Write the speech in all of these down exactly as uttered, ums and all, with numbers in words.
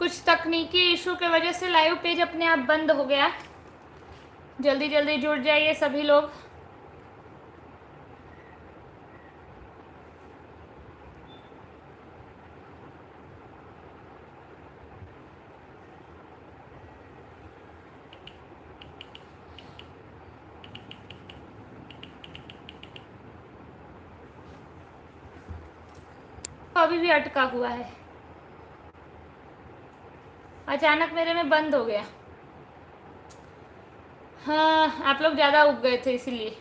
कुछ तकनीकी issue के वजह से live page अपने आप बंद हो गया। जल्दी जल्दी जुड़ जाइए सभी लोग। अभी भी अटका हुआ है, अचानक मेरे में बंद हो गया। हाँ, आप लोग ज़्यादा उब गए थे इसीलिए।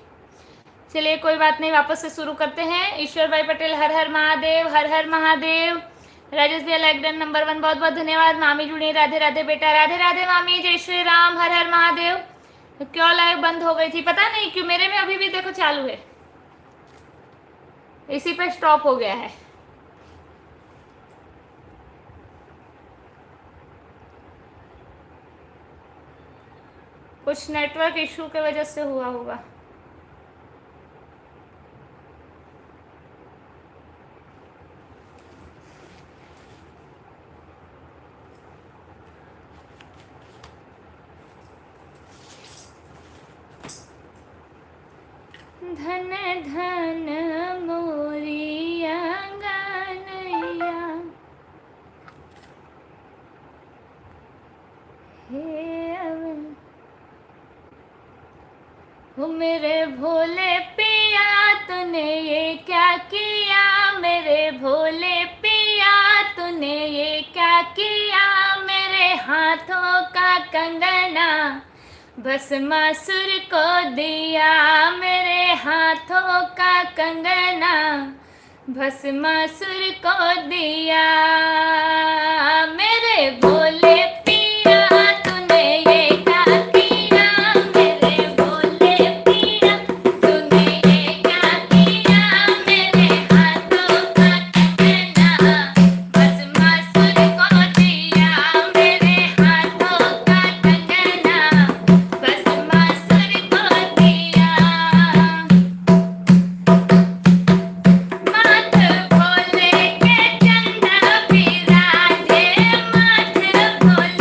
चलिए, कोई बात नहीं, वापस से शुरू करते हैं। ईश्वर भाई पटेल, हर हर महादेव, हर हर महादेव। राजेश भैया, like done number one, बहुत बहुत धन्यवाद। मामी जुड़ी, राधे राधे बेटा, राधे राधे मामी, जय श्री राम, हर हर महादेव। क्यों live बंद हो गई थी, पता नहीं क्यों, मेरे में अभी भी देखो चालू है, इसी पे stop हो गया है। कुछ network issue के वजह से हुआ होगा। धन धन मोरी आंगनैया। हे अव-, ओ मेरे भोले पिया, तूने ये क्या किया, मेरे भोले पिया, तूने ये क्या किया, मेरे हाथों का कंगना भस्मासुर को दिया, मेरे हाथों का कंगना भस्मासुर को दिया। मेरे भोले पिया, तूने ये क्या किया, मेरे भोले पिया, तूने ये क्या किया, मेरे हाथों का कंगना भस्मासुर को दिया, मेरे हाथों का कंगना भस्मासुर को दिया। माथ भोले के चंदा विराजे, माथ भोले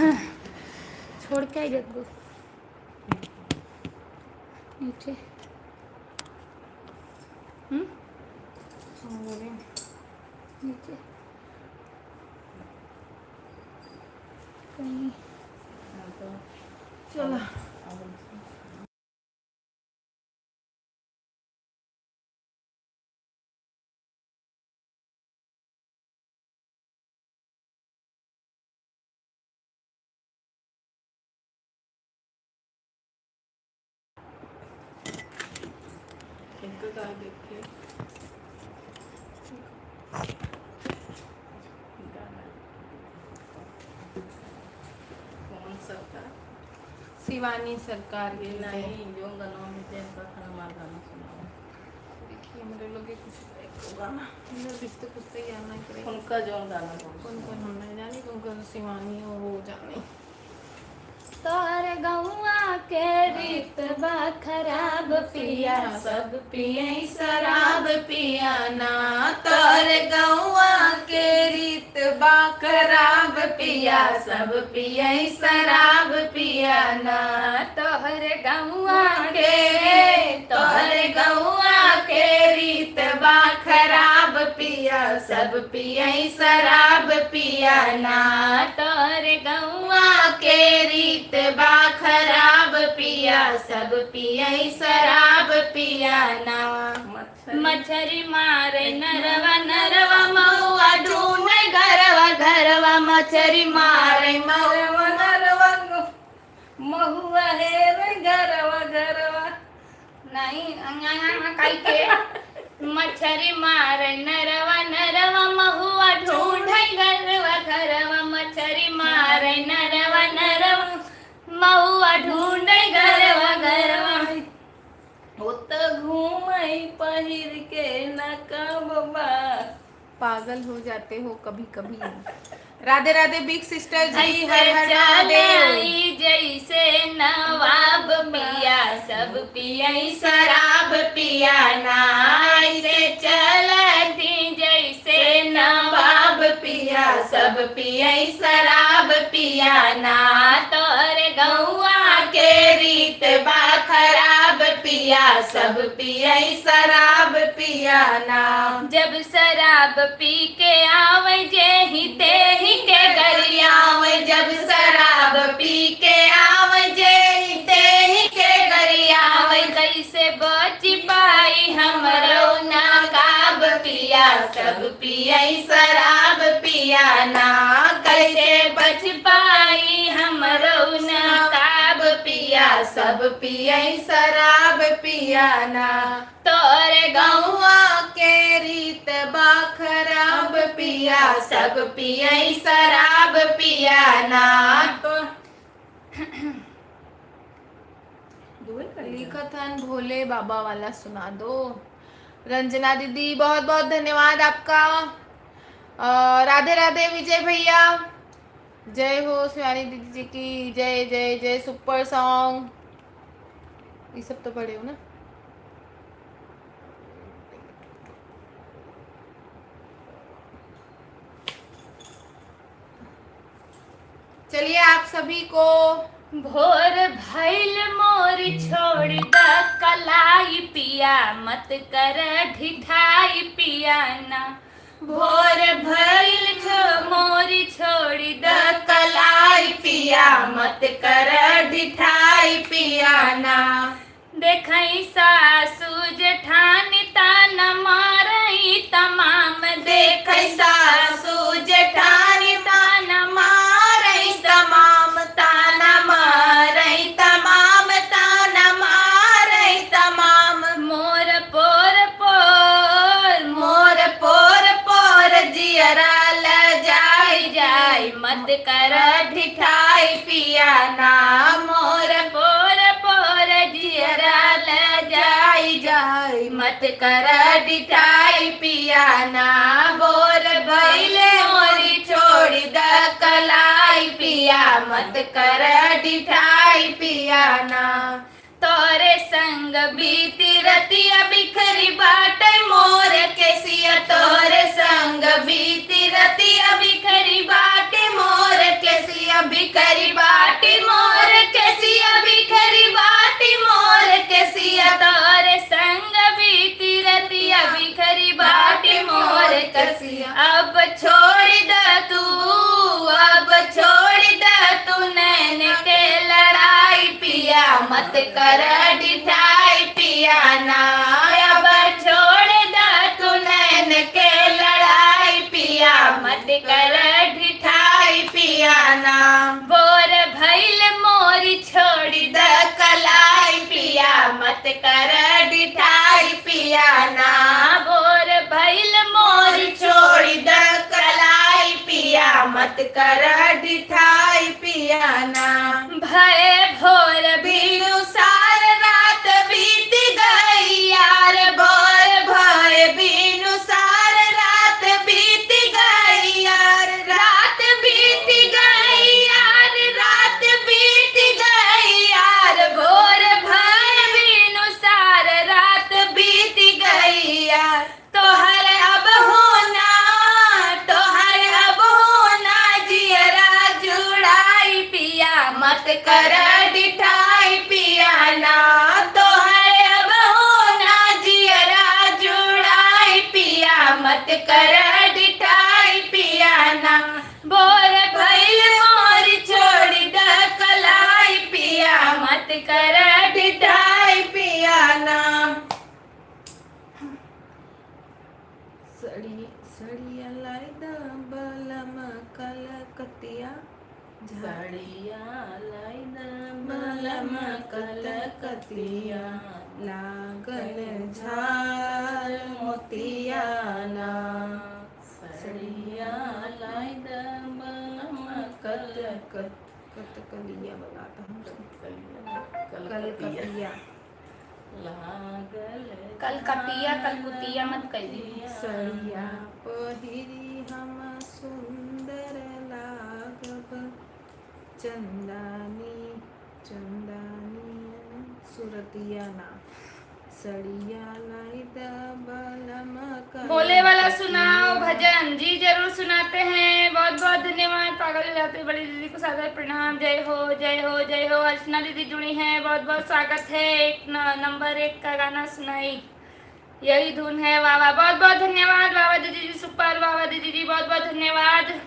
छोड़ के आई जब नीचे। हम्म? नीचे। कहीं। चला। इनको कहाँ देखे? गाना। कौन सा था? शिवानी सरकार ये के। नहीं, जो गाना में थे, इनका खाना मार गाना सुनाओ। देखिए, मेरे लोग ये कुछ एक गाना, मेरे बीच तो कुछ तैयार नहीं करे। उनका जो गाना बोल। कौन कौन हम नहीं जानी, कौन कौन शिवानी और वो जानी। तोर गौआ के रीत बा खराब पिया, सब पियई शराब पिया ना। तोर गौआ के रीत बा खराब पिया, सब पियई शराब पिया ना। तोहर गौआ के, तोहर गौआ के रीत बा खराब पिया, सब पियई शराब पिया ना। तोहर गौआ के रीत बा खराब पिया, सब पियई शराब पिया ना। मच्छरी मारे नरवा, नरवा महुआ ढूंढे घरवा, घरवा मच्छरी मारे महुआ, नरवा गो-, महुआ हेरे घरवा, घरवा। नहीं, अंग, अंग, अंग, काई के? मच्छरी मारे नरवा, नरवा महुआ ढूंढे घरवा, घरवा मच्छरी मारे नरवा, नरवा महुआ ढूंढे घरवा, घरवा। ओ त घूमई पहिर के नकाब बा। पागल हो जाते हो कभी कभी। राधे राधे बिग सिस्टर जी, ऐसे हर हर चले महादेव। आई जैसे नवाब पिया, सब पियई शराब पिया ना। ऐसे चलती जैसे नवाब पिया, सब पियई शराब पिया ना। तोर गौआ के रीत बा खराब पिया, सब पियई शराब पिया ना। जब शराब पी के आवे जेही तेही के गरियावे, जब शराब पी के आवे जेही तेही के गरियावे। कैसे बच पाई हमरो नकाब पिया, सब पियई शराब पिया ना। कैसे बच पाई हमरो नकाब पिया, सब पियई शराब पिया ना। तोर गौआ के रीत बा खराब पिया, सब पियई शराब पिया ना। तो दुए कर दिया। लिखत हन भोले बाबा वाला सुना दो। रंजना दीदी, बहुत बहुत धन्यवाद आपका। अ, राधे राधे विजय भैया, जय हो शिवानी दीदी जी की, जय जय जय, सुपर सॉन्ग। ये सब तो पढ़े हो ना। चलिए आप सभी को। भोर भइल मोर छोड़ द कलाई पिया, मत कर ढिठाई पिया ना। भोर भइल छो-, मोर छोड़ द कलाई पिया, मत कर ढिठाई पिया ना। देखई सासु जेठानी ताना मारई तमाम, देखई सासु जेठानी ताना मारई तमाम, ताना मारई तमाम, ताना मारई तमाम। मोर पोर पोर, मोर पोर पोर जियरा लजाई जाई, मत कर ढिठाई पिया ना। मोर पोर पोर जियरा लजाई जाई, मत कर ढिठाई पिया ना। भोर भइल मोरी छोड़ द कलाई पिया, मत कर ढिठाई पिया ना। तोरे संग बीती रतिया बिखरी बाटे मोर केसिया, तोरे संग बीती रतिया बिखरी बाटे मोर केसिया, बिखरी बाटे मोर केसिया, बिखरी बाटे मोर केसिया, तोरे संग बीती रतिया बिखरी बाटे मोर केसिया। अब छोड़ द तू, अब छोड़ द तू नैन के लड़ाई पिया, मत कर ढिठाई पिया ना। अब छोड़ द तू नैन के लड़ाई पिया, मत कर ढिठाई पिया ना। बोर भइल मोरी छोड़ी द कलाई पिया, मत कर ढिठाई पिया ना। बोर भइल मोरी छोड़ी द कलाई पिया, मत कर ढिठाई पिया ना। भय भोर बिनु सार रात बीत गई यार, भोर भय बिनु सार रात बीत गई यार, रात बीत गई यार, रात बीत गई यार, भोर भय बिनु सार रात बीत गई यार। तोहर अब होना, तोहर अब होना जियरा जुड़ाई पिया, मत कर ढिठाई पिया ना। तोहर अब होना जियरा जुड़ाई पिया, मत कर ढिठाई पिया ना। बोर भइल मोरी छोड़ी द कलाई पिया, मत कर ढिठाई पिया ना। सड़ी-, सड़िया लाई द बलम कलकतिया, झा- सड़िया लाई द बलम कलकतिया, लागल झाल मोतिया ना। सड़िया लाई द बलम कलकत-, कतकलिया बनाता हम। कलकतिया। कलकतिया। लागल कलकतिया, कलकुतिया मत कहिए। सड़िया पहिरी हम सुंदर लागब, चंदानी, चंदानी सुरतिया ना। सड़िया लाई द बलम कलकतिया। बोले वाला सुनाओ भजन। जी, जरूर सुनाते हैं। बहुत बहुत धन्यवाद। पागल हो जाते बड़ी दीदी को सादर प्रणाम। जय हो, जय हो, जय हो। अर्चना दीदी जुड़ी हैं, बहुत बहुत स्वागत है। एक न-, नंबर एक का गाना सुनाई, यही धुन है। वाह वाह, बहुत बहुत धन्यवाद। वाह वाह दीदी जी, सुपर। वाह वाह दीदी जी, बहुत बहुत धन्यवाद,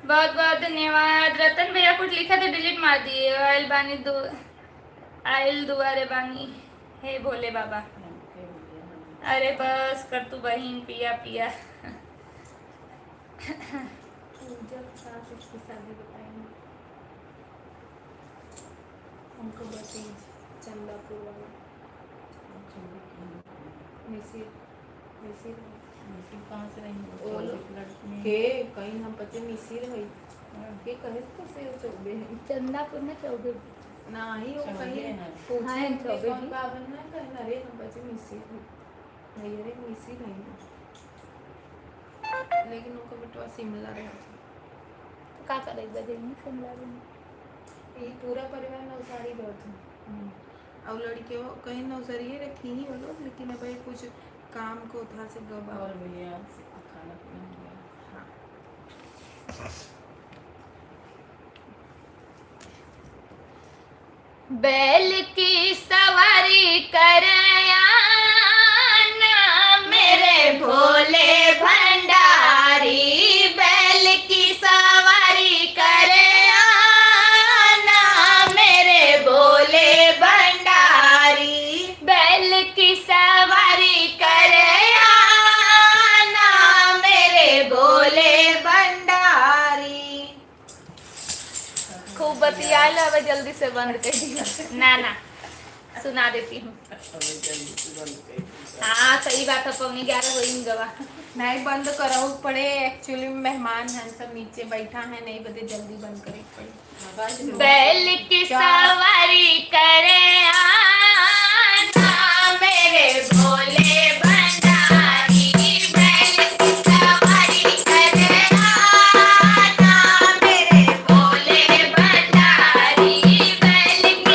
बहुत बहुत धन्यवाद। रतन भैया कुछ लिखा तो डिलीट मार दिए। आइल बानी दु-, आइल दुआरे बानी, हे भोले बाबा। अरे बस कर तू बहिन, पिया पिया। पूजा के साथ इसकी शादी बताएंगे। उनको बसी चंदापुर वाला। मिसिर, मिसिर है। मिसिर कहाँ से रही? वो लोग लड़की में। के, कहीं हम पचे मिसिर है। हाँ। के कहे तो से चौबे है। चंदापुर में चौबे। नाही, वो चौबे कहीं है। पूछे हाँ, उनके चौबे कौन भी। का बन ना कहना रे, हम पचे मिसिर है। भैया रे, मिसिर है ना। लेकिन उनको बेटवा शिमला रहे थे। तो का करे बजे नहीं शिमला में? ये पूरा परिवार नौसारी बहुत है। हम्म। और लड़के वो कहीं नौसरिये रखी ही वो लोग, लेकिन अब ये कुछ काम को था से गबा। और भैया, खाना पीना हो गया? हाँ। बैल की सवारी कर आना मेरे भोले भंडारी, बैल की सवारी कर आना मेरे भोले भंडारी, बैल की सवारी कर आना मेरे भोले भंडारी। खूब बतियाइल, अब जल्दी से बंद कर दियो। ना, ना, सुना देती हूँ। अब जल्दी से बंद कर दियो। हाँ, सही बात है, पौने ग्यारह हो ही गवा। नहीं, बंद करहु पड़े, actually मेहमान हैं, सब नीचे बैठा है, नहीं बदे जल्दी बंद करे के पड़े। बैल की सवारी करे आना मेरे भोले भंडारी, बैल की सवारी करे आना मेरे भोले भंडारी, बैल की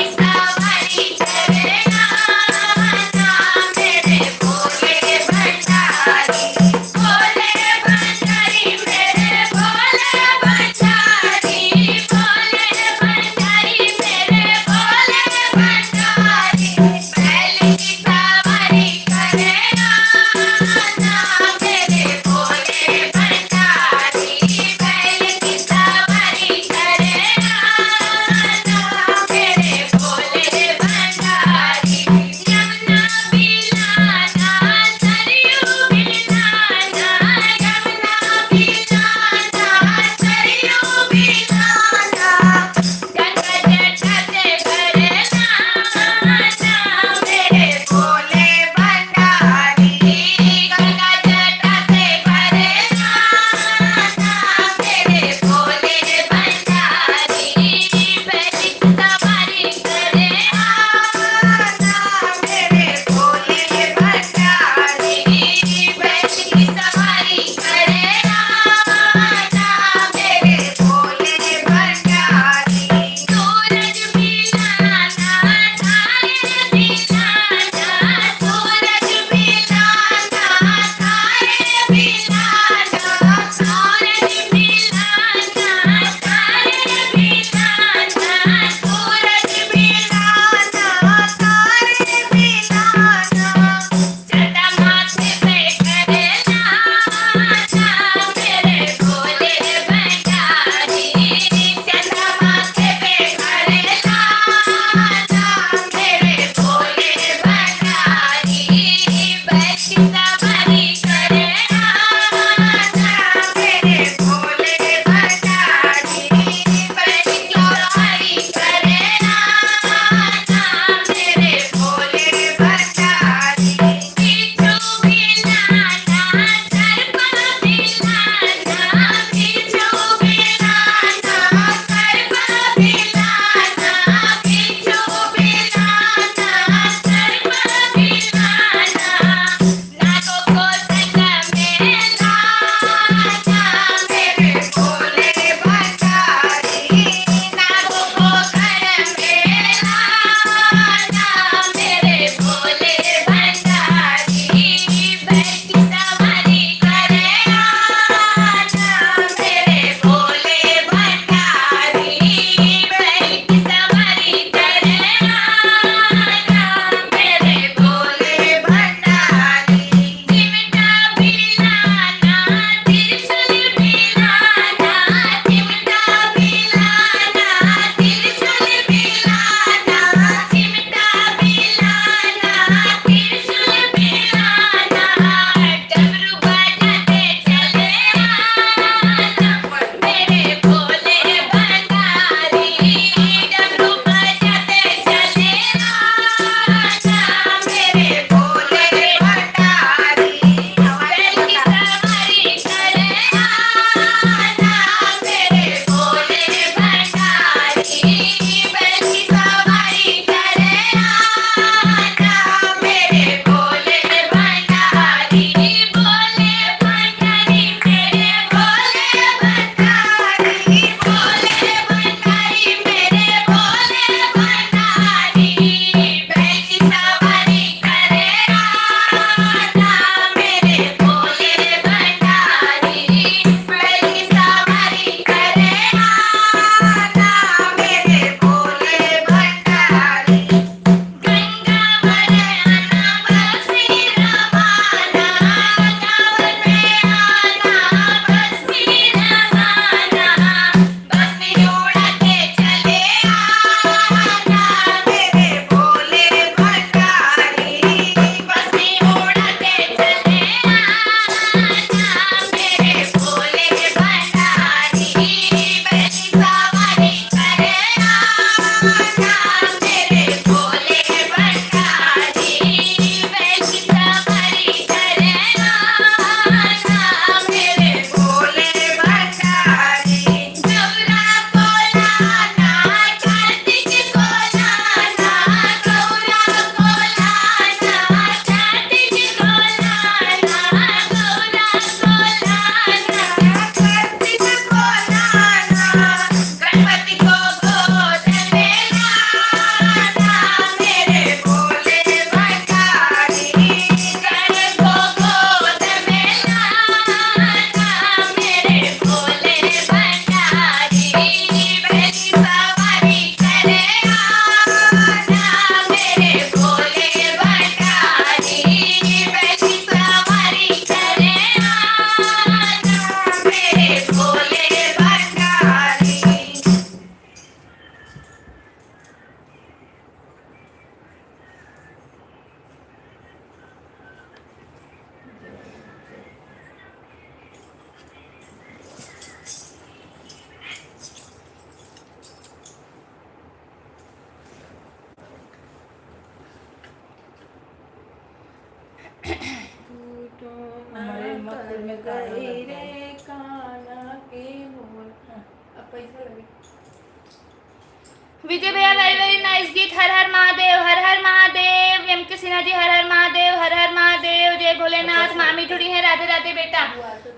विजय भैया, very, very nice गीत। हर हर महादेव, हर हर महादेव। एम के सिन्हा जी, हर हर महादेव, हर हर महादेव। जय भोलेनाथ। मामी जुड़ी हैं, राधे राधे बेटा।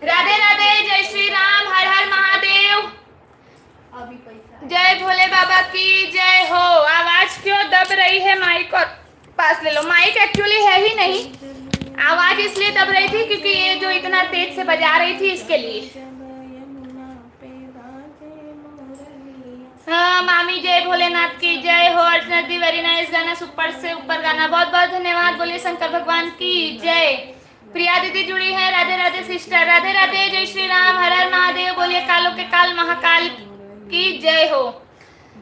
राधे राधे, जय श्री राम, हर हर महादेव। जय भोले बाबा की जय हो। आवाज क्यों दब रही है? माइक और पास ले लो। माइक actually है ही नहीं, आवाज इसलिए दब रही थी क्योंकि ये जो इतना तेज से बजा रही थी, इसके लिए। हाँ, मामी, जय भोलेनाथ की जय हो। अर्चना दी, very nice गाना, super से ऊपर गाना, बहुत बहुत धन्यवाद। बोलिए शंकर भगवान की जय। प्रिया दीदी जुड़ी हैं, राधे राधे sister, राधे राधे, जय श्री राम, हर हर महादेव। बोलिए कालों के काल महाकाल की जय हो।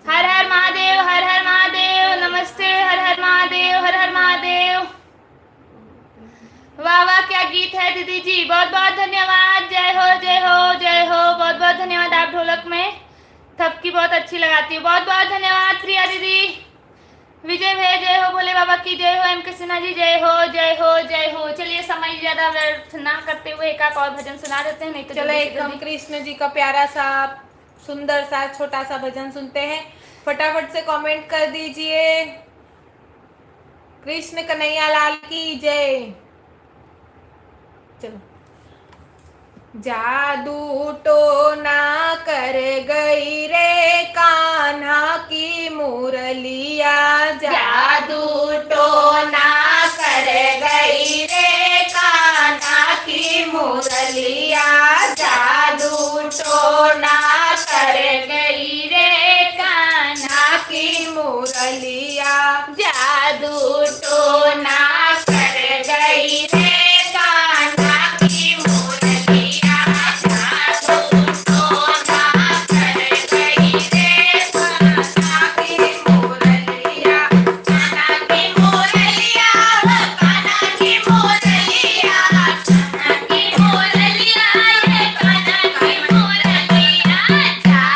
हर हर महादेव, हर हर महादेव, नमस्ते, हर हर महादेव, हर हर महादेव। वाह वाह, क्या गीत है दीदी जी, बहुत बहुत धन्यवाद। जय हो, जय हो, जय हो, बहुत बहुत धन्यवाद आप ढोलक में थपकी बहुत अच्छी लगाती हो, बहुत बहुत धन्यवाद प्रिया दीदी। विजय भैया जय हो, भोले बाबा की जय हो, एम के सिन्हा जी जय हो, जय हो, जय हो। चलिए, समय ज्यादा व्यर्थ ना करते हुए एक आध और भजन सुना देते हैं, नहीं तो चलो, जल्दी से एक हम जल्दी। कृष्ण जी का प्यारा सा, सुंदर सा, छोटा सा भजन सुनते हैं। फटाफट से comment कर दीजिए। कृष्ण कन्हैया लाल की जय। चलो। जादू टोना कर गई रे कान्हा की मुरलिया, जादू टोना कर गई रे कान्हा की मुरलिया, जादू टोना कर गई रे कान्हा की मुरलिया, जादू टोना कर गई रे कान्हा की मुरलिया, जादू टोना कर गई रे कान्हा की मुरलिया, कान्हा की मुरलिया, कान्हा की मुरलिया, कान्हा की मुरलिया, कान्हा की मुरलिया, जा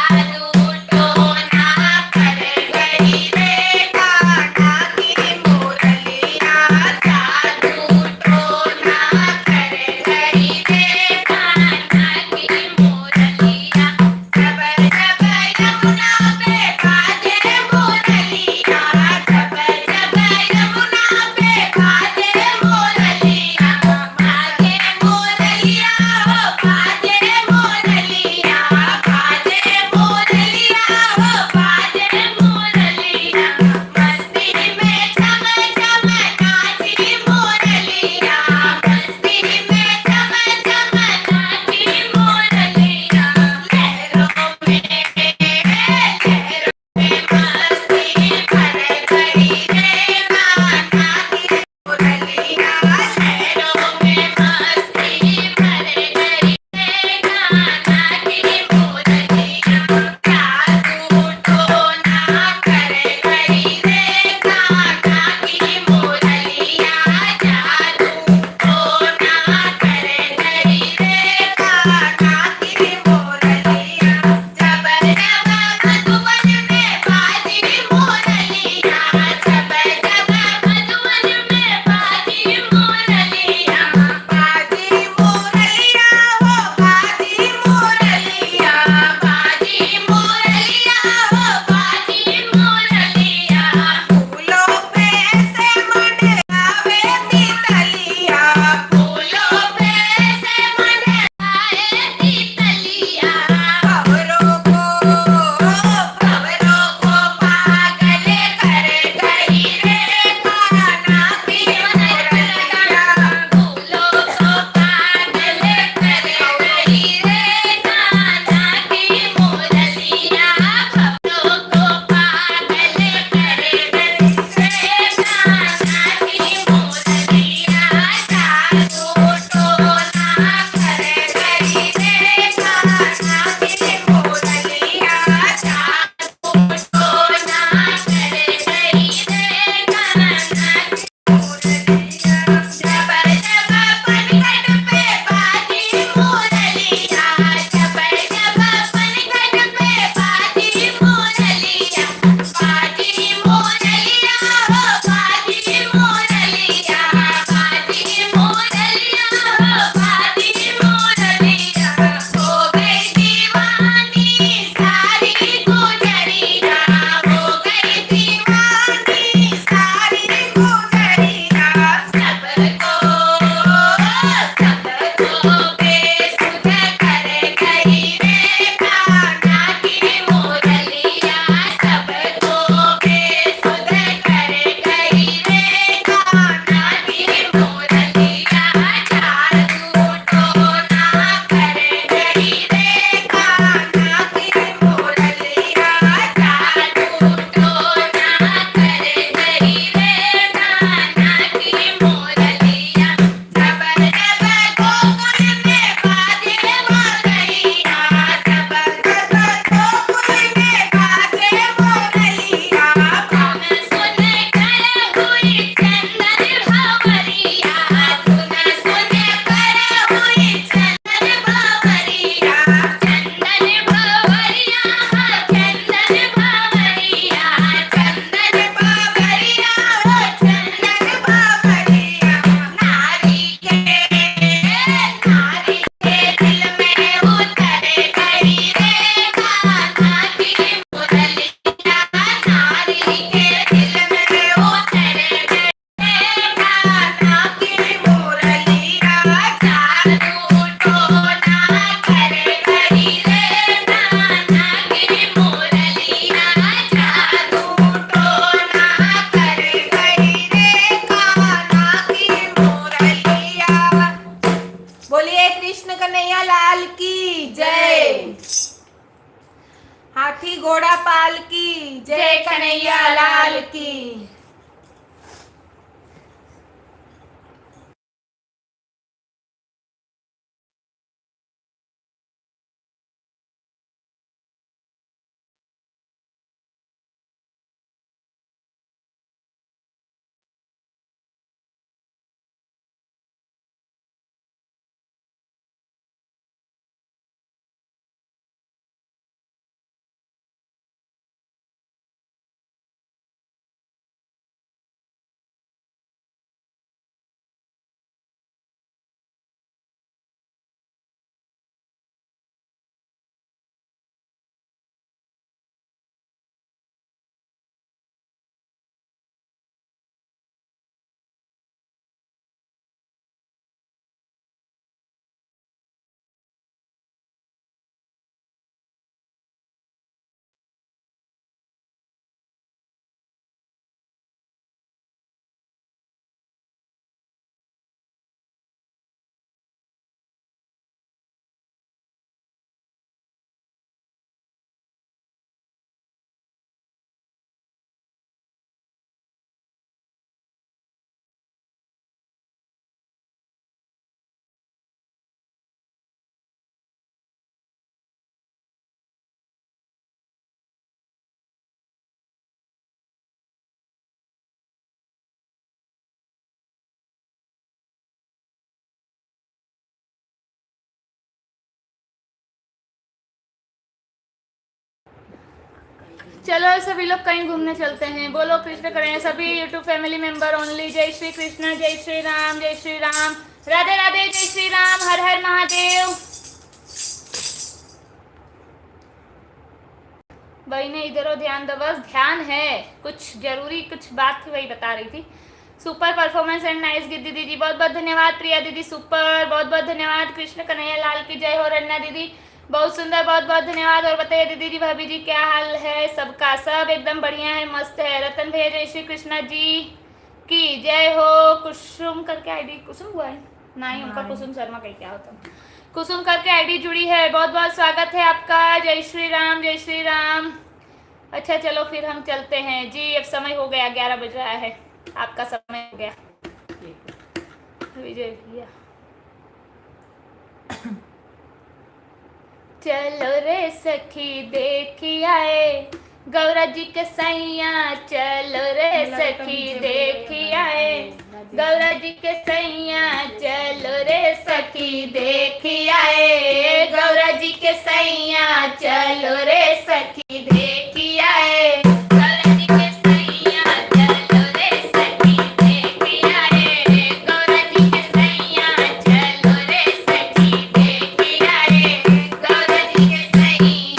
हाथी घोड़ा पाल की जय, कन्हैया लाल की। चलो सभी लोग कहीं घूमने चलते हैं, बोलो कृष्ण कन्हैया। सभी YouTube family member only। जय श्री कृष्णा, जय श्री राम, जय श्री राम, राधे राधे, जय श्री राम, हर हर महादेव। बहिने इधरो ध्यान दो, बस ध्यान है, कुछ जरूरी कुछ बात थी, वही बता रही थी। Super performance and nice गीत दीदी जी, बहुत बहुत धन्यवाद। प्रिया दीदी super, बहुत बहुत धन्यवाद। कृष्ण कन्हैया लाल की जय हो। रन्ना दीदी बहुत सुंदर, बहुत बहुत धन्यवाद। और बताइए दीदी जी, भाभी जी, क्या हाल है सबका? सब एकदम बढ़िया है, मस्त है। रतन भैया जय श्री कृष्णा जी की जय हो। कुसुम करके आईडी, कुसुम हुआ है? नहीं, उनका नहीं। कुसुम शर्मा कहीं क्या होता है? कुसुम करके आईडी जुड़ी है, बहुत बहुत स्वागत है आपका। जय श्री राम, जय श्री राम। अच्छा चलो फिर हम चलते हैं जी, अब समय हो गया, ग्यारह बज रहा है, आपका समय हो गया। विजय भैया। चलो रे सखी देखी आए गौरा जी के सैया, चलो रे सखी देखी आए गौरा जी के सैया, चलो रे सखी देखी आए गौरा जी के सैया, चलो रे सखी देखी आए गौरा जी के सैया, चलो रे सखी देखी आए गौरा जी के सैया, चलो रे सखी देखी आए गौरा जी के सैया।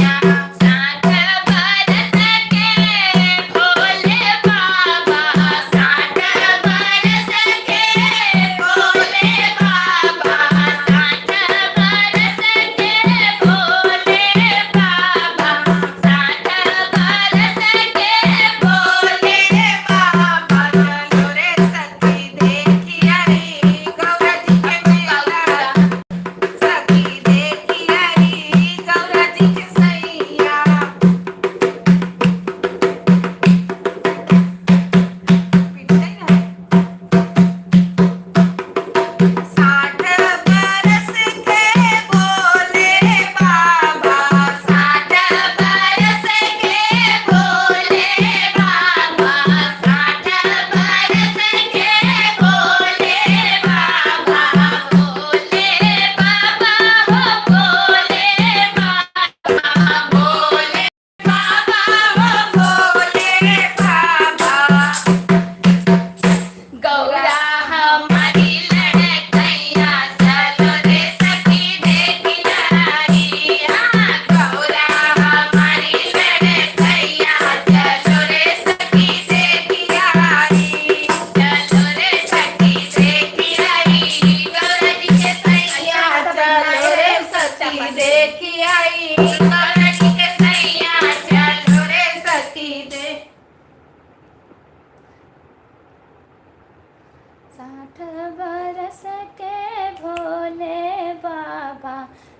साठ बरस के भोले बाबा,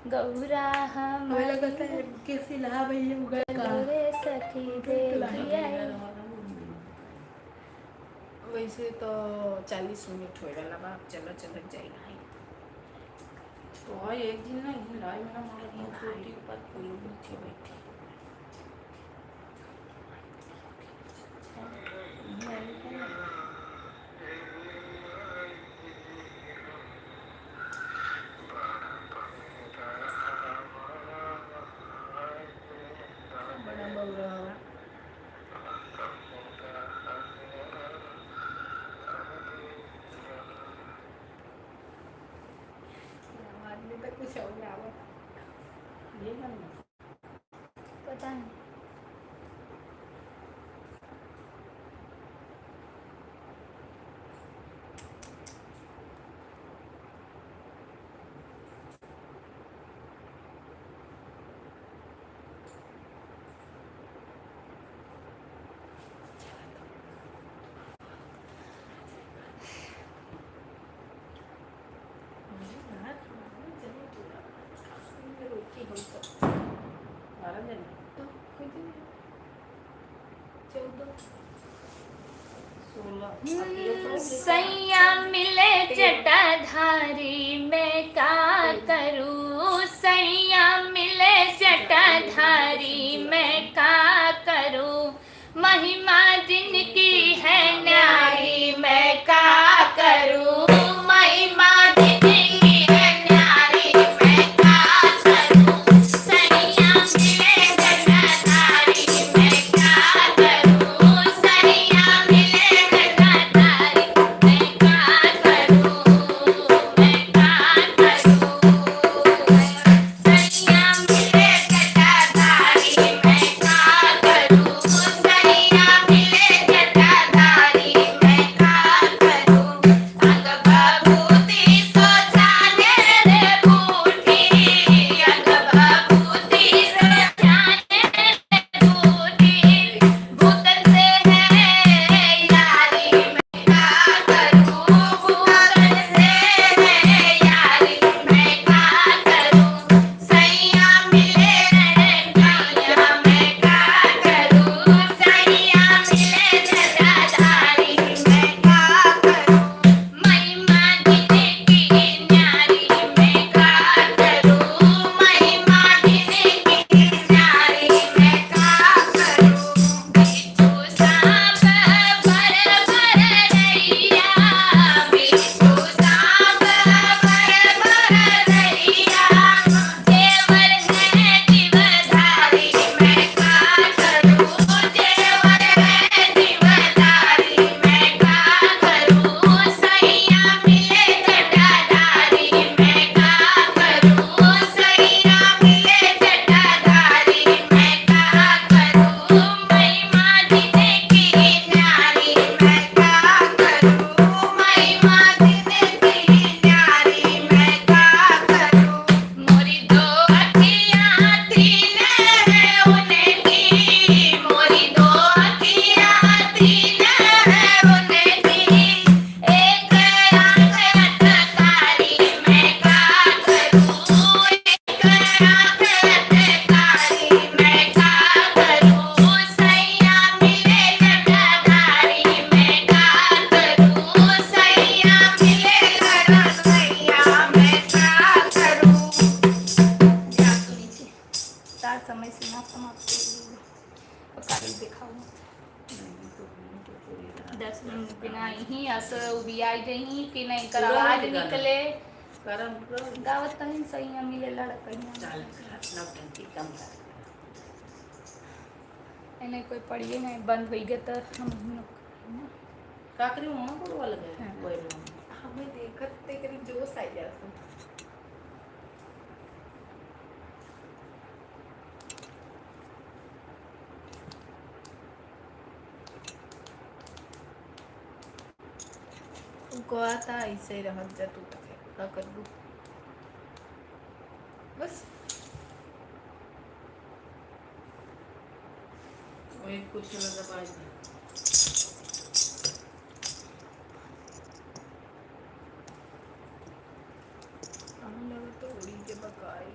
गौरा हमरी पता है, कैसे लहा भैया उगल का। चलो रे सखी, देखिए। वैसे तो चालीस मिनट होए वाला बा, चलो, चलो, जाई भाई। तो एक दिन ना, ये लाई मेरा मारा, ये भाई। ऊपर कोई नीचे बैठे। आवाज में तो कुछ और आवत। ये गाना। पता नहीं। सैया मिले जटाधारी, मैं का करूँ? सैया मिले जटाधारी, मैं का करूँ? महिमा जिनकी है न्यारी, मैं का करूँ? महिमा जिनकी है न्यारी, मैं का करूँ? सैया मिले जटाधारी, मैं का करूँ? सैया मिले जटाधारी, मैं का करूँ? मैं का करूँ? तार समय सीमा समाप्त हो गई। अब काली दिखाऊं। दस मिनट बिना ही अस उबियाई रही कि नहीं, कर पूरा आवाज गाना निकले। करम करो। गावत तनी सैया मिले लड़कैया। चाल कर, नौटंकी कम कर। एने कोई पढ़िए नहीं, बंद होई गए तो हम ही लोग का करी, वहाँ बोलवा लगे। हाँ। वही में। हमें देखत ते करी जोश आ गया। उनको आता ऐसे ही रहत जा तू, का करबू? बस। वही कुछ ना दबाई दे। हमें लगा तो उड़ी के बकाई।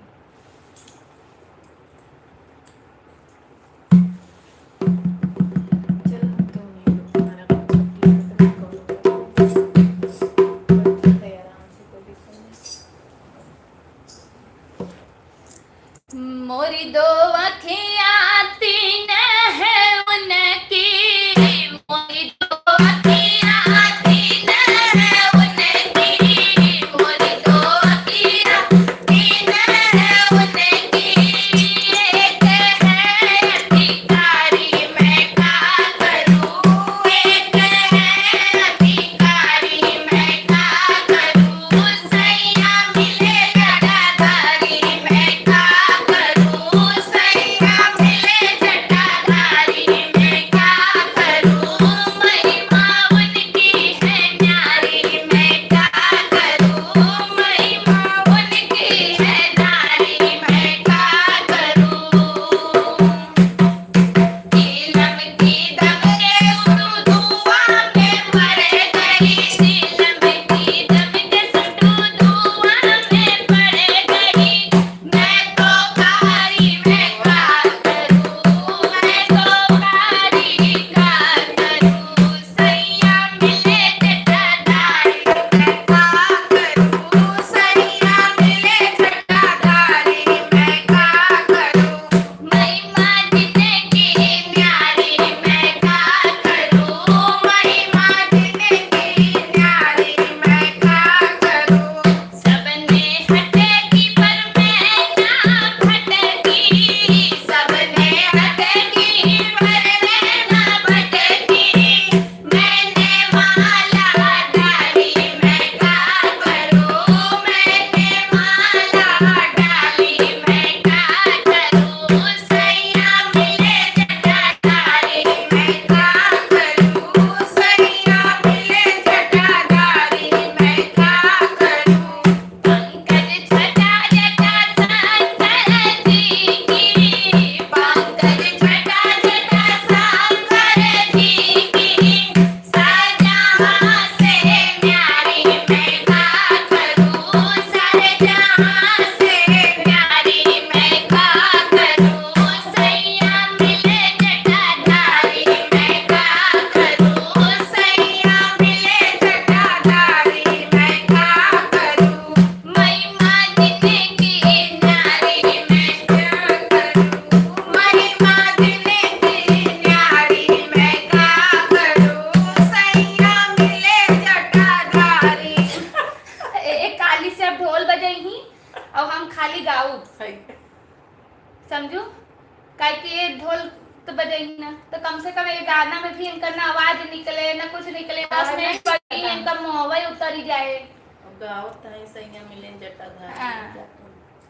बजाई ना, तो कम से कम ये गाना में भी इनकर ना आवाज निकले, ना कुछ निकले, दस आवाज मिनट नहीं पड़ी, निकलता। इनका मुंहवा ही उतरी जाए। अब गावत है सैया मिले जटाधारी। हाँ।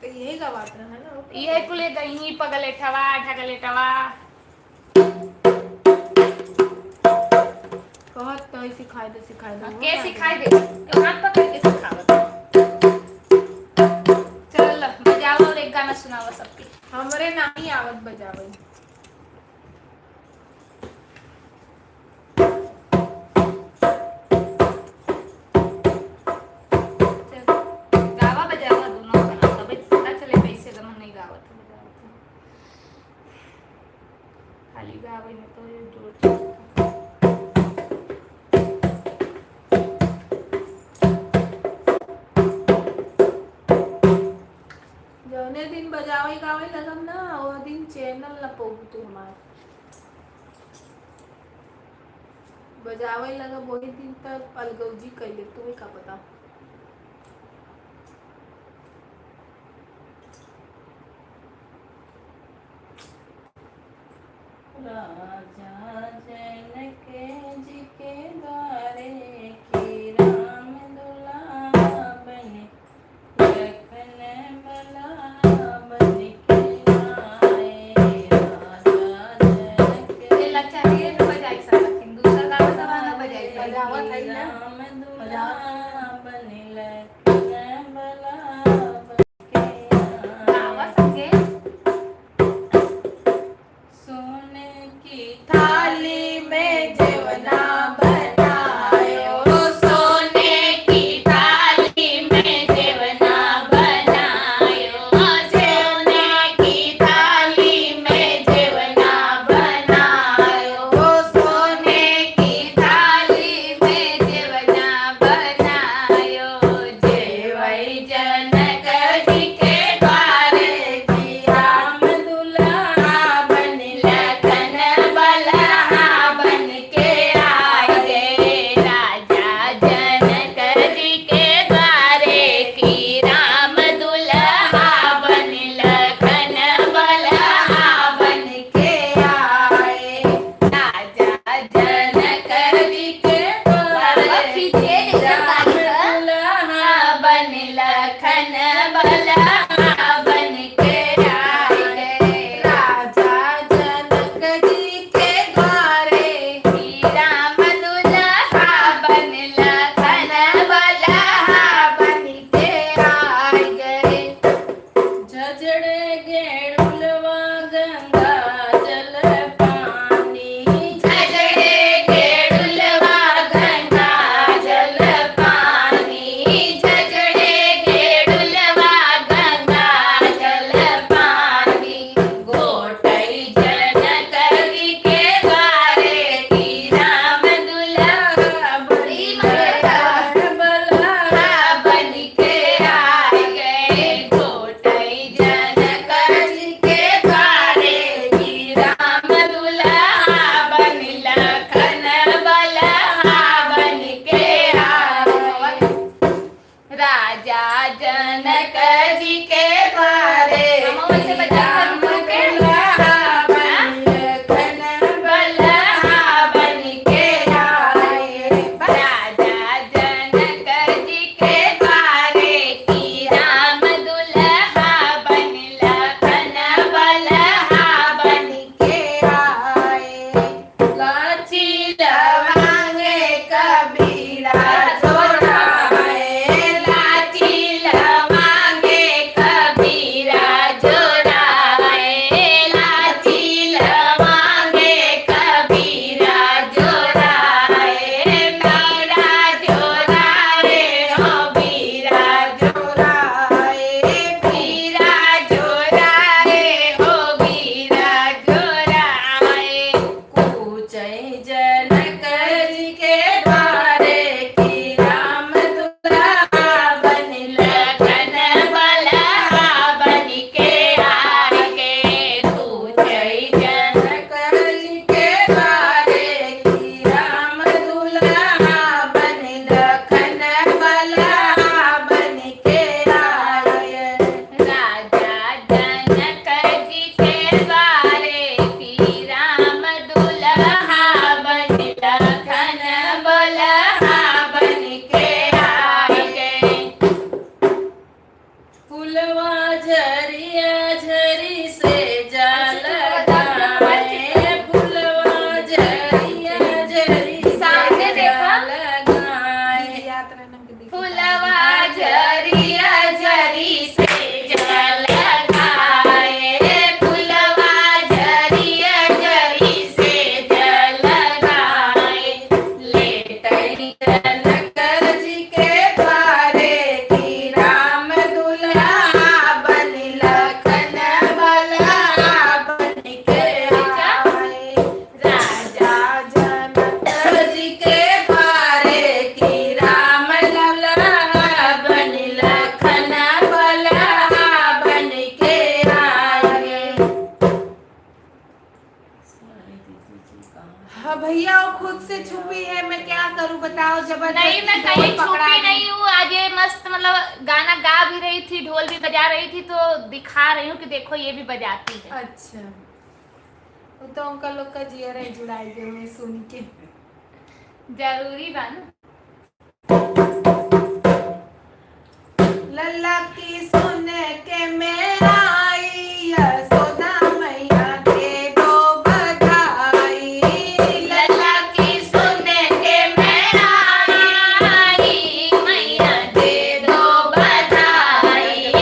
तो यही गवात रहा ना, ओकर यही कुल गई पगलेटवा, ढगलेटवा। कहत तो ही सिखाई दे, सिखाई दे, हाँ, वो के गाना। सिखाई दे? के हाथ पकड़ के सिखावत। चल, बजावा और एक गाना सुनावा सबके। हमरे नाही आवत बजावे। चल, गावा बजावा दोनों गाना, तबे पता चले कैसे जमन नहीं गावत है, बजावत है। खाली गावे में तो ये जोर। जौने दिन बजावे गावे लगम ना, वो दिन चैनल न पौबू तू हमार। बजावे लगब वही दिन तक अलगौजी कैले, तुम्हें का पता। राजा जनक जी के द्वारे कि राम दुल्हा बने, लखन बलहा बन के आए। राजा जनक ये लच्छा ये न बजाई सकत, दूसरा गावा तो ना बजाई। बजावत है ना। राम दुल्हा बने, लखन बलहा बन के आए। गावा संगे। सोने की थाली में जेवना बनायो, सोने की थाली में जेवना बनायो, सोने की थाली में जेवना बनायो, सोने की थाली में जेवना बनायो। जेवई जनक जी के द्वारे कि राम दुल्हा बन, लखन बलहा बन के आए। राजा जनक जी के द्वारे कि राम दुल्हा बन, लखन बलहा बन के आए। राजा जनक जी के द्वारे कि राम दुल्हा बन, लखन बलहा बन के आए। राजा जनक जी के द्वारे कि राम दुल्हा बन, लखन बलहा बन के आए। झझड़े गेड़ुलवा गंगा जल पानी, झझड़े गेड़ुलवा गंगा जल पानी, झझड़े गेड़ुलवा गंगा जल पानी। गोटई जनक जी के द्वारे कि राम दुल्हा बनी, लखन बलहा बनी के आए गए। गोटई जनक जी के द्वारे कि राम दुल्हा बन, लखन बलहा बन के आए। राजा जनक जी के द्वारे हम वैसे बजाई राम करूँ तो के? दुल्हा बन, लखन बलहा बन के आए। राजा जनक जी के द्वारे कि राम दुल्हा बन, लखन बलहा बन के आए। लाची लवांगे कबीरा जोड़ा है, लाची लवांगे कबीरा जोड़ा है, लाची लवांगे कबीरा जोड़ा है, बीरा जोड़ा रे हो बीरा जोड़ा है, बीरा जोड़ा रे हो बीरा जोड़ा है। कूचई जनक जी के द्वारे कि राम दुल्हा बन, लखन बलहा बन के आए। कूचई जनक जी के द्वारे कि राम दुल्हा बन, लखन बलहा बन के आए। राजा जनक जी के द्वारे कि राम हाँ भैया, वो खुद से छुपी है, मैं क्या करूँ बताओ, जबरदस्ती नहीं, मैं ढोल कहीं छुपी पकड़ा दी। नहीं हूँ। आज ये मस्त, मतलब, गाना गा भी रही थी, ढोल भी बजा रही थी, तो दिखा रही हूँ कि देखो, ये भी बजाती है। अच्छा, वो तो उनका लोग का जिया रहे जुड़ाई गए हुए सुन के। जरूरी बा ना। लल्ला की सुन के मैं आई, यशोदा मैया दे दो बधाई। लल्ला की सुन के मैं आई, मैया दे दो बधाई।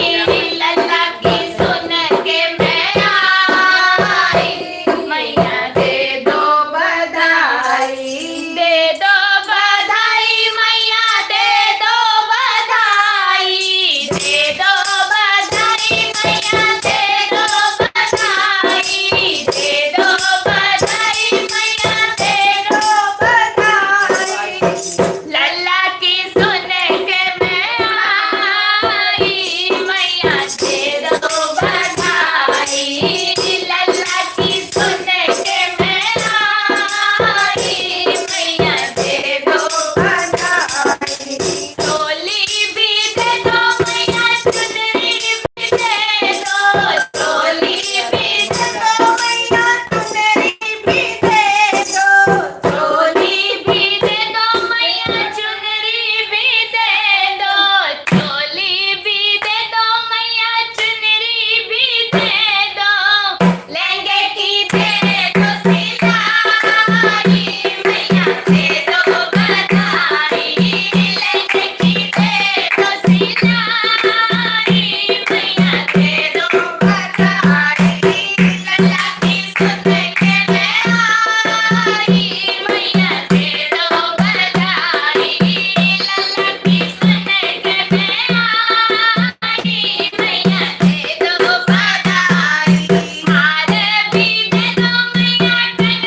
लल्ला की सुन के मैं आई, मैया दे दो बधाई। दे दो बधाई मैया, दे दो बधाई। दे दो बधाई मैया, दे दो बधाई। दे दो बधाई मैया, दे दो बधाई। लल्ला की सुन के मैं आई, मैया दे दो बधाई। लल्ला की सुन के मैं आई, मैया दे दो बधाई। चोली भी दे दो मैया, चुनरी भी दे दो। चोली भी दे दो मैया, चुनरी भी दे दो। चोली भी दे दो मैया, चुनरी भी दे दो। चोली भी दे दो मैया, चुनरी भी दे दो। लहंगे की दे दो सिलाई, मैया दे दो बधाई। लहंगे की दे दो सिलाई, मैया दे दो बधाई। लल्ला की सुन के मैं आई, मैया दे दो बधाई। लल्ला की सुन के मैं आई, मैया दे दो बधाई। हार भी दे दो मैया, कंगना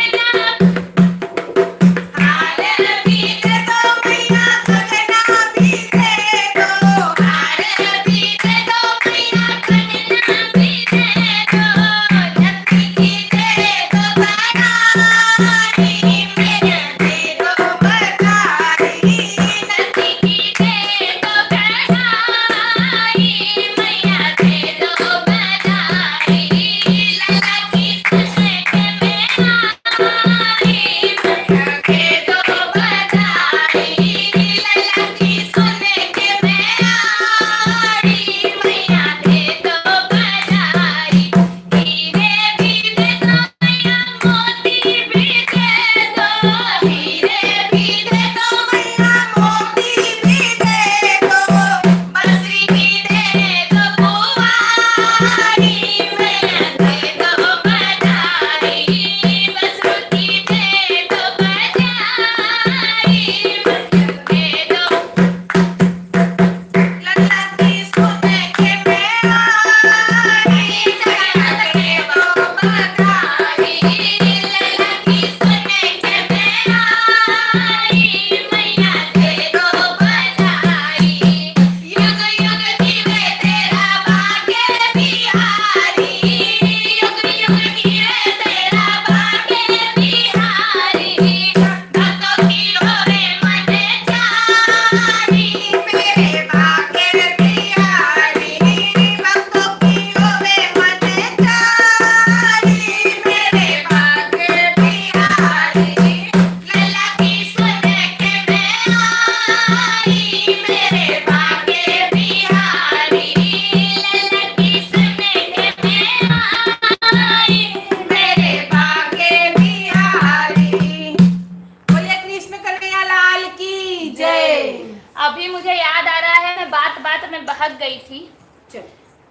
अभी मुझे याद आ रहा है, मैं बात बात में बहक गई थी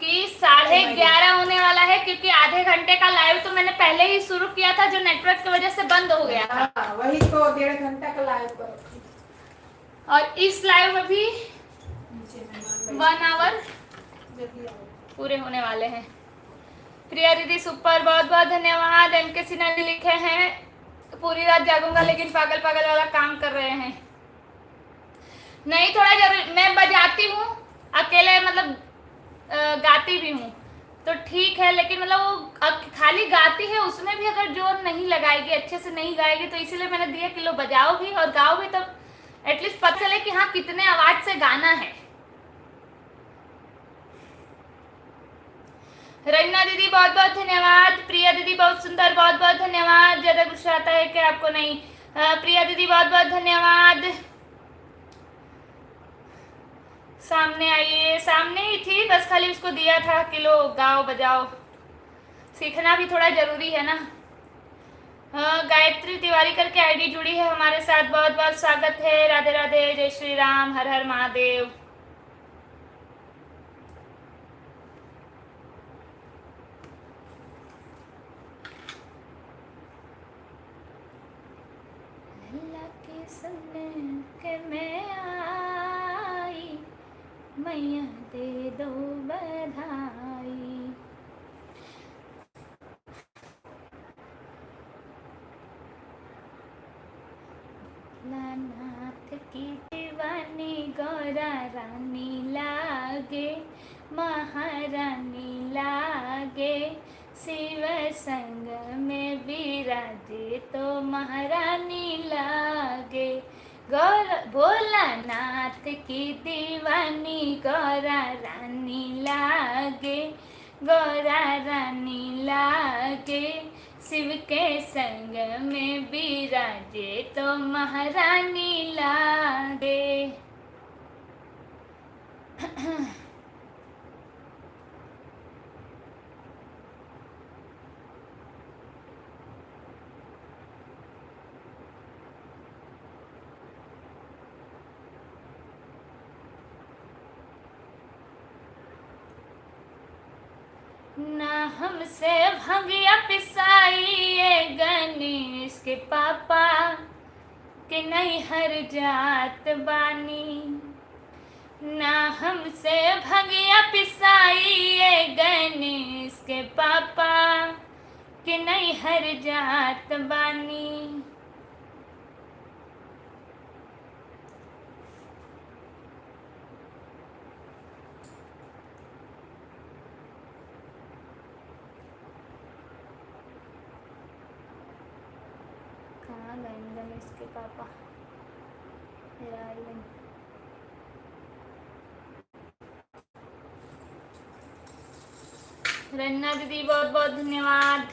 कि साढ़े ग्यारह होने वाला है, क्योंकि आधे घंटे का लाइव तो मैंने पहले ही शुरू किया था, जो नेटवर्क की वजह से बंद हो गया था। हाँ, वही तो, डेढ़ घंटा का लाइव करो। और इस लाइव में भी वन आवर पूरे होने वाले हैं। प्रिया दीदी सुपर, बहुत बहुत धन्यवाद। एम के सिन्हा जी लिखे हैं, पूरी रात जागूंगा लेकिन पागल पागल वाला काम कर रहे हैं। नहीं, थोड़ा जरूर मैं बजाती हूँ अकेले, मतलब, अ, गाती भी हूँ। तो ठीक है, लेकिन मतलब वो अक-, खाली गाती है, उसमें भी अगर जोर नहीं लगाएगी, अच्छे से नहीं गाएगी, तो इसीलिए मैंने दिया कि लो बजाओ भी और गाओ भी, तो at least पता चले कि हाँ, कितने आवाज से गाना है। रंजना दीदी, बहुत बहुत धन्यवाद। प्रिया दीदी, बहुत सुंदर, बहुत बहुत धन्यवाद। ज्यादा गुस्सा आता है क्या आपको? नहीं। अ, प्रिया दीदी, बहुत बहुत धन्यवाद। सामने आइए, सामने ही थी, बस खाली उसको दिया था कि लो गाओ बजाओ, सीखना भी थोड़ा जरूरी है ना। हाँ, गायत्री तिवारी करके आईडी जुड़ी है हमारे साथ, बहुत बहुत स्वागत है। राधे राधे, जय श्री राम, हर हर महादेव। लल्ला के सुन के मैं आई, मैया दे दो बधाई। भोलानाथ की दीवानी गौरा रानी लागे, महारानी लागे, शिव संग में विराजे तो महारानी लागे। गौर-, भोलानाथ की दीवानी गौरा रानी लागे, गौरा रानी लागे, शिव के संग में विराजे तो महारानी लागे। ना हमसे भंगिया पिसाई ए गणेश के पापा, के नैहर जात बानी। ना हमसे भंगिया पिसाई ए गणेश के पापा, के नैहर जात बानी। कहाँ गए गणेश के पापा? ये आइए। रन्ना दीदी, बहुत बहुत धन्यवाद।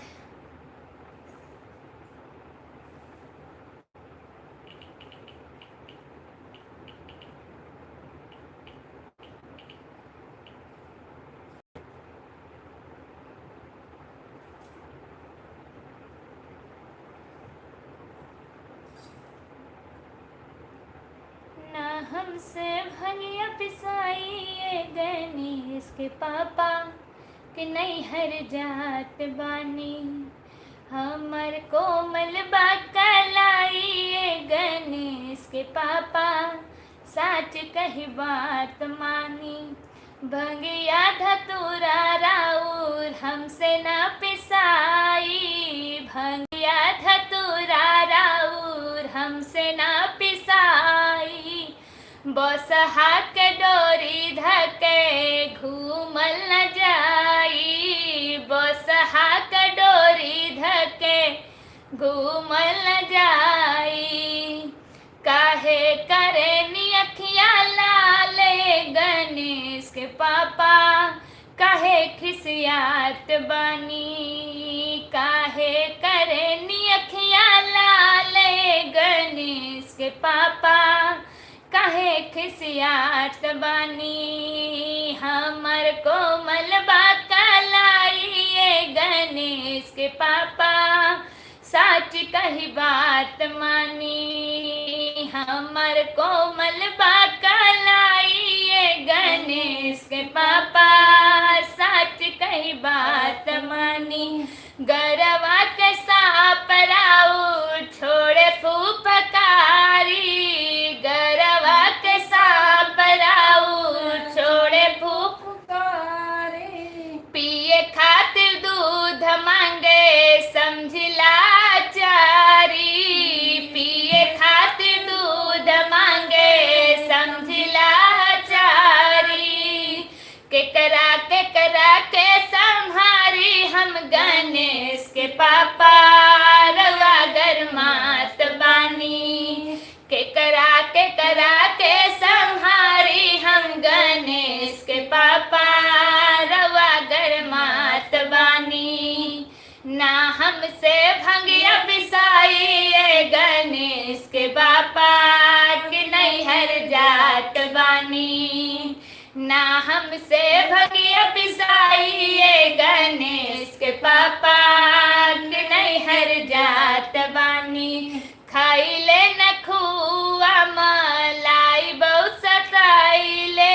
ना हमसे भंगिया पिसाई ए गणेश के पापा, के नैहर जात बानी। हमर कोमल बा कलाई ए गणेश के पापा, साच कही बात मानी। भंगिया धतूरा राउर हमसे ना पिसाई, भंगिया धतूरा राउर हमसे ना पिसाई। बसहा के डोरी धके घूमल न जाई, बसहा के डोरी धके घूमल न जाई। काहे करेनी अखिया लाल ए गणेश के पापा, काहे खिसियात बानी? काहे करेनी अखिया लाल ए गणेश के पापा, काहे खिसियात बानी? हमर कोमल बा कलाई ए गणेश के पापा, साच कही बात मानी। हमर कोमल बा कलाई ए गणेश के पापा, साच कही बात मानी। गरवा के साँप राउर छोड़े फुफकारी, गरवा के साँप राउर छोड़े फुफकारी। पिए खातिर दूध मांगे समझी लाचारी, पिए खातिर दूध मांगे समझी लाचारी। केकरा, केकरा के सम- गणेश के पापा रउआ गरमात बानी। केकरा, केकरा के संहारी हम गणेश के पापा रउआ गरमात बानी। ना हमसे भंगिया पिसाई ए गणेश के पापा कि नैहर जात बानी। ना हमसे भंगिया पिसाई ए गणेश के पापा कि नैहर जात बानी। खाइले न खोआ मलाई बहुत सताइले,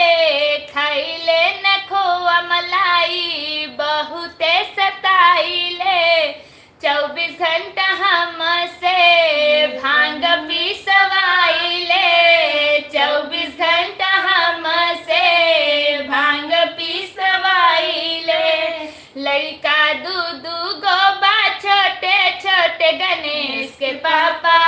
खाइले न खोआ मलाई बहुते सताइले। चउबीस घंटा हमसे भांग पिसवाइले, चउबीस घंटा हमसे भांग पिसवाइले। लइका दू दू गो बा छोटे छोटे गणेश के पापा,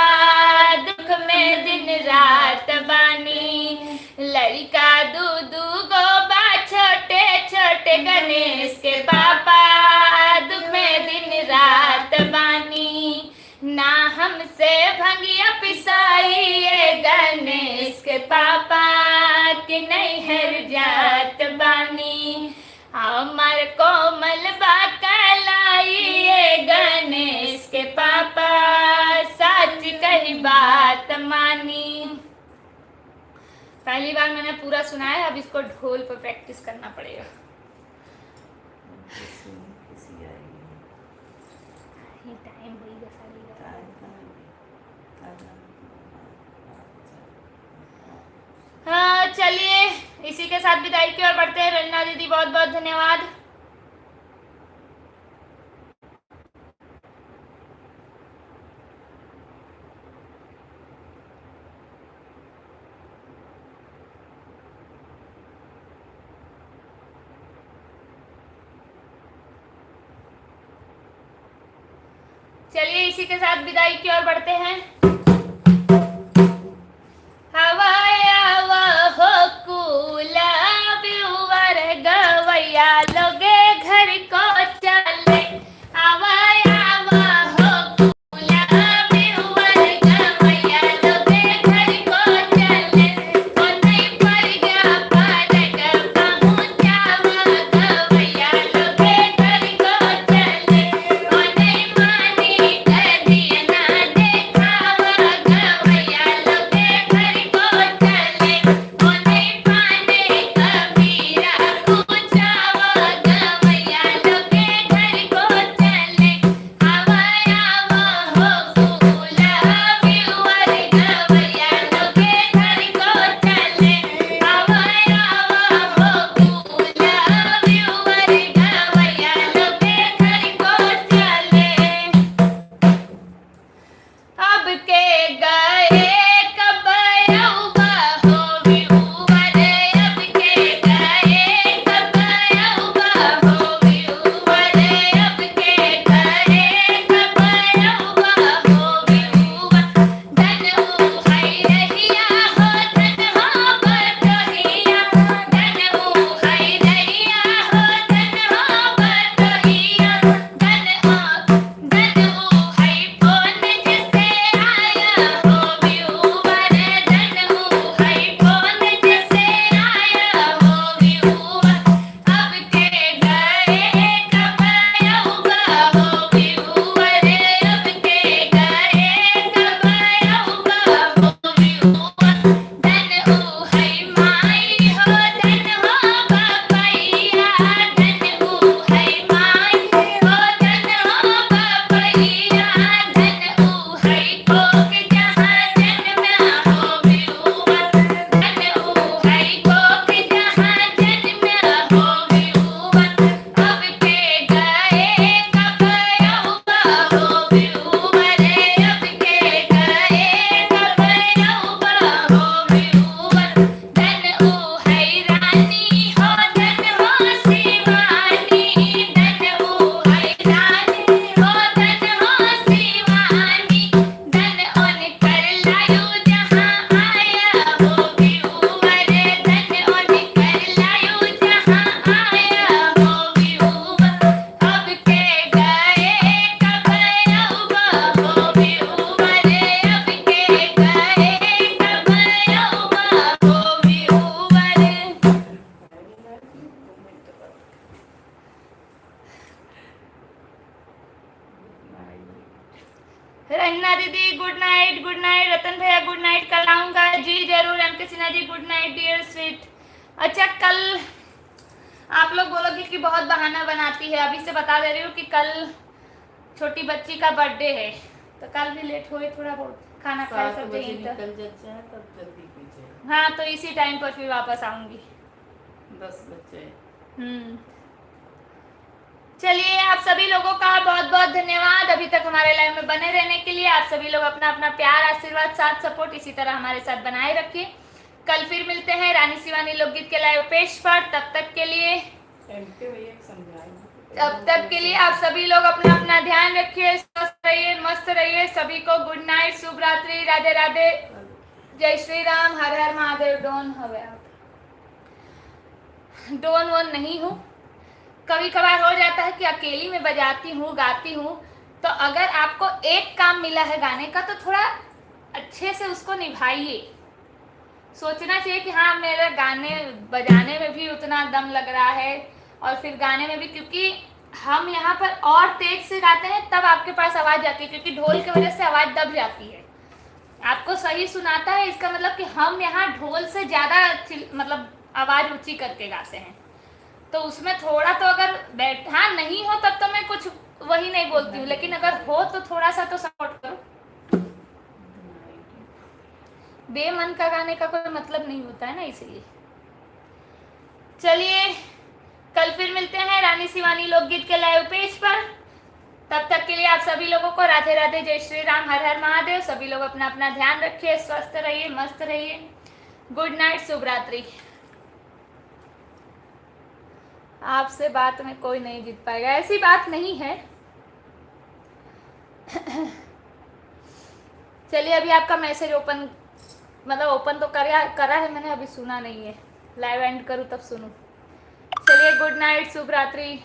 दुख में दिन रात बानी। लइका दू दू गो बा छोटे छोटे गणेश के पापा, दुख में दिन रात बानी। ना हमसे भंगिया पिसाई ए गणेश के पापा कि नैहर जात बानी। हमार कोमल बा कलाई ए गणेश के पापा, सच कही बात मानी। पहली बार मैंने पूरा सुना है, अब इसको ढोल पर प्रैक्टिस करना पड़ेगा। ये टाइम होई गा साढ़े ग्यारह। हाँ, चलिए, इसी के साथ विदाई की ओर बढ़ते हैं। रंजना दीदी, बहुत बहुत धन्यवाद। चलिए, इसी के साथ विदाई की ओर बढ़ते हैं। आवा, आवा हो कुला व्यूअर, गवैया लोगे घर को चले। आवा, आवा हो कुला व्यूअर, गवैया लोगे घर को चले। ओ नहीं पर गया पारक पहुँचावा, गवैया लोगे घर को चले। ओ नहीं मानी कदिया ना देखावा, गवैया लोगे घर को चले। ओ नहीं माने कबीरा पूछावा, गवैया लोगे घर को चले। आवा, आवा हो कुला व्यूअर, गवैया लोगे घर को चले। आवा, आवा हो कुला व्यूअर, गवैया लोगे घर को चले। अब के गए कब अउबा हो व्यूअर, अब के गए कब अउबा हो व्यूअर, अब के गए कब अउबा हो व्यूअर। धन ऊ है रहिया हो, धन हो बटोहिया, धन ऊ है रहिया हो, धन हो बटोहिया, धन हो दीदी, गुड नाइट। गुड नाइट रतन भैया, गुड नाइट। कल आऊँगा जी, जरूर। एम के सिन्हा जी, गुड नाइट डियर स्वीट। अच्छा, कल आप लोग बोलोगे कि बहुत बहाना बनाती है। अभी से बता दे रही हूँ कि कल छोटी बच्ची का बर्थडे है, तो कल भी लेट होई थोड़ा बहुत, खाना खाए सब जने तो। निकल जाए, तब जल्दी कीजिए। हाँ, तो इसी टाइम पर फिर वापस आऊँगी। दस बजे। हम्म। चलिए, आप सभी लोगों का बहुत बहुत धन्यवाद अभी तक हमारे लाइव में बने रहने के लिए। आप सभी लोग अपना अपना प्यार, आशीर्वाद, साथ, सपोर्ट इसी तरह हमारे साथ बनाए रखिए। कल फिर मिलते हैं रानी शिवानी लोकगीत के लाइव पेज पर। तब तक के लिए, एम के भैया को समझाए ना। तब तक के लिए आप सभी लोग अपना अपना ध्यान रखिए, स्वस्थ रहिए, मस्त रहिए। सभी को गुड नाइट, शुभ रात्रि, राधे राधे, जय श्री राम, हर हर महादेव। डोन हवे आप, डोन वोन नहीं हूँ। कभी कभार हो जाता है कि अकेली में बजाती हूँ, गाती हूँ, तो अगर आपको एक काम मिला है गाने का, तो थोड़ा अच्छे से उसको निभाइए। सोचना चाहिए कि हाँ, मेरे गाने बजाने में भी उतना दम लग रहा है और फिर गाने में भी, क्योंकि हम यहाँ पर और तेज से गाते हैं तब आपके पास आवाज़ जाती है, क्योंकि ढोल की वजह से आवाज़ दब जाती है। आपको सही सुनाता है, इसका मतलब कि हम यहाँ ढोल से ज़्यादा चिल-, मतलब आवाज़ ऊंची करके गाते हैं, तो उसमें थोड़ा तो अगर बैठ, हाँ, नहीं हो तब तो मैं कुछ वही नहीं बोलती हूँ, लेकिन अगर हो तो थोड़ा सा तो सपोर्ट करो। बेमन का गाने का कोई मतलब नहीं होता है ना, इसीलिए। चलिए, कल फिर मिलते हैं रानी शिवानी लोकगीत के लाइव पेज पर। तब तक के लिए आप सभी लोगों को राधे राधे, जय श्री राम, हर हर महादेव। सभी लोग अपना अपना ध्यान रखिए, स्वस्थ रहिए, मस्त रहिए। गुड नाइट, शुभ रात्रि। आपसे बात में कोई नहीं जीत पाएगा, ऐसी बात नहीं है। चलिए, अभी आपका मैसेज ओपन, मतलब ओपन तो करा, करा है मैंने, अभी सुना नहीं है। लाइव एंड करूँ तब सुनूँ। चलिए, गुड नाइट, शुभ रात्रि।